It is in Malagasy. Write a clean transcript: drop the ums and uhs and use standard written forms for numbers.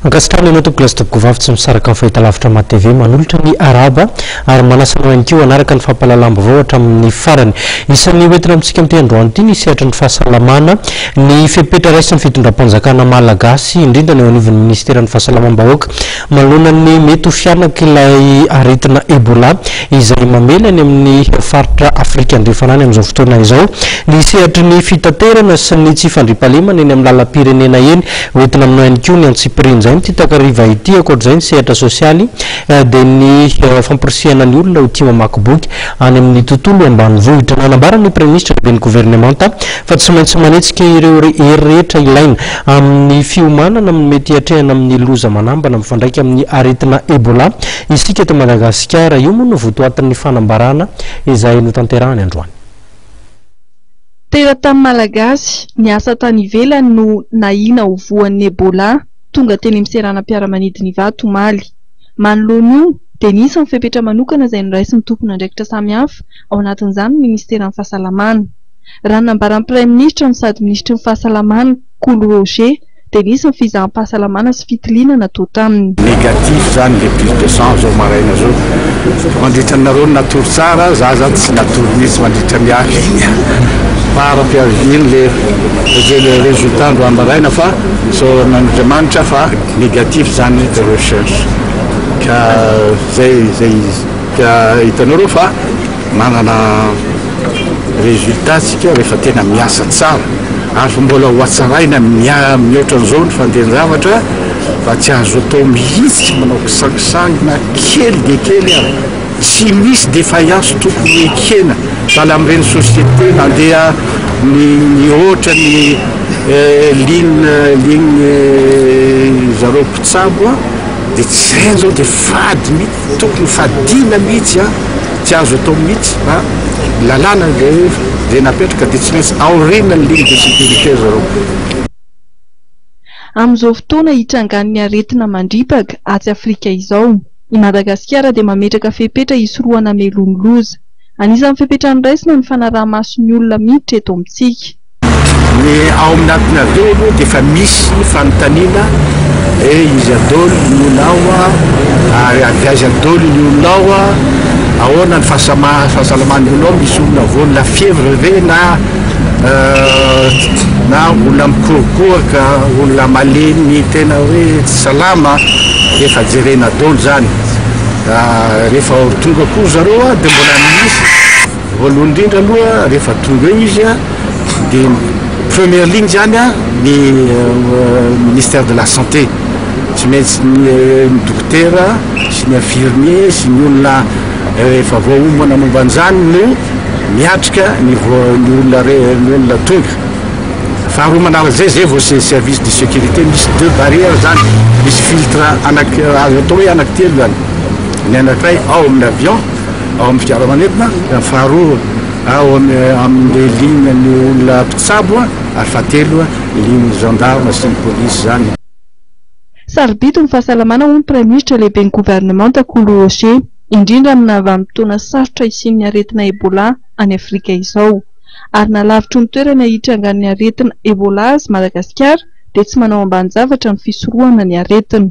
Ankasitrahana ianao tompoko lahy sy tompoko vavy tsy misaraka amin'ny fahitalavitra Matv manolotra ny arahaba ary manasa anao ihany koa hanaraka ny fampahalalam-baovao hatramin'ny farany. Isan'ny hoentina amintsika amin'ity androany ity ny sehatry ny fahasalamana, ny fepetra raisin'ny fitondram-panjakana malagasy indrindra ny eo anivon'ny minisiteran'ny fahasalamam-bahoaka manoloana ny mety ho fihanak'ilay aretina Ebola izay mamely any amin'ny faritra Afrika Andrefana any amin'izao fotoana izao, ny sehatry ny fitaterana sy ny tsy fandriampahalemana eny amin'ny lalam-pirenena eny. Hoentina aminao ihany koa ny antsipiriany izay amin'ity takariva ity. Ankoatra izay ny sehatra sosialy dia ny famporisihana ny olona ho tia mamaky boky any amin'ny tontolo ambanivohitra. Nanambara ny Praiminisitra lehiben'ny governemanta fa tsy maintsy manetsika ireo hery rehetra ilaina amin'ny fiomanana amin'ny mety hiatrehana amin'ny loza manambana mifandraika amin'ny aretina Ebola isika eto Madagasikara. Io moa no votoatin'ny fanambarana izay notanterahany androany. Teratany Malagasy niasa tany ivelany no nahiana ho voan'ny Ebola tonga teny amin'ny seranam-piaramanidina Ivato omaly. Manoloana io dia nisy ny fepetra manokana izay noraisin'ny tompon'andraikitra samihafa, ao anatin'izany ny Ministeran'ny Fahasalamana. Raha ny nambaran'ny Praiminisitra no sady Minisitry ny Fahasalamana, Kolo Roger, dia nisy ny fizaham-pahasalamana sy fitiliana natao taminy. Négatif zany le prise de sang zao maraina zao. Mandritra ny nareo natory tsara, za zany tsy natory mihitsy mandritra ny alina. Par ampiaviany le le résultat androany maraina fa isaorana an'Andriamanitra fa négatif zany le recherche. Ka zay zay izy. Ka hitanareo fa Manana résultat tsika rehefa tena miasa tsara ary fa mbola ho hatsaraina mihoatra an'izao ny fandehan-javatra fa tsy azo atao mihitsy manao kisangisangy na kely dia kely ary tsy misy défaillance tokony ekena sahala amin'ireny société nandeha ny nihoatra ny ligne ligne zareo mpitsabo dia tsy zay zao dia fady mihitsy tokony fadiana mihitsy an. Tsy azo atao mihitsy fa lalàna izay izay napetraka dia tsy maintsy aorina ny ligne de sécurité zareo. Amin'izao fotoana hitrangan'ny aretina mandripaka atsy Afrika izao, i Madagasikara dia mametraka fepetra hisorohana mialoha ny loza. Anisan'ny fepetra noraisina ny fanaraha-maso ny olona miditra eto amintsika. Ny ao amin'ny atin'ny ado aloha dia efa misy fanontaniana hoe iza daholo ny olona ao ary avy aiza daholo ny olona ao, ahoana ny fahasalaman'ny olona ao, misy olona voan'ny la fièvre ve na na olona mikorokoraka, olona malemy tena hoe tsy salama, efa jerena daholo izany. Rehefa tonga koa zareo dia mbola misy. Voalohany indrindra aloha rehefa tonga eo izy dia première ligne zany ny ministère de la santé, tsy maintsy ny dokotera sy ny infirmier sy ny olona efa voaomana momba an'izany no miatrika ny ny olona ny olona tonga. Faharoa manaraka izay, zay vao service de sécurité, misy deux barrières zany, misy filtre anaky azo atao hoe anaky telo zany, ny anakiray ao amin'ny avion, ao amin'ny fiaramanidina, ny faharoa ao amin'ilay ligne ny olona mpitsabo ary fahatelo ligne gendarme sy ny polisy izany. Sarobidy ny fahasalamana hoy ny Praiminisitra lehiben'ny governemanta Kolo Roger, indrindra amina vanim-potoana sarotra hisian'ny aretina Ebola any Afrika izao. Ary na lavitry ny toerana hitrangan'ny aretina Ebola aza Madagasikara dia tsy manao ambanin-javatra ny fisorohana ny aretina.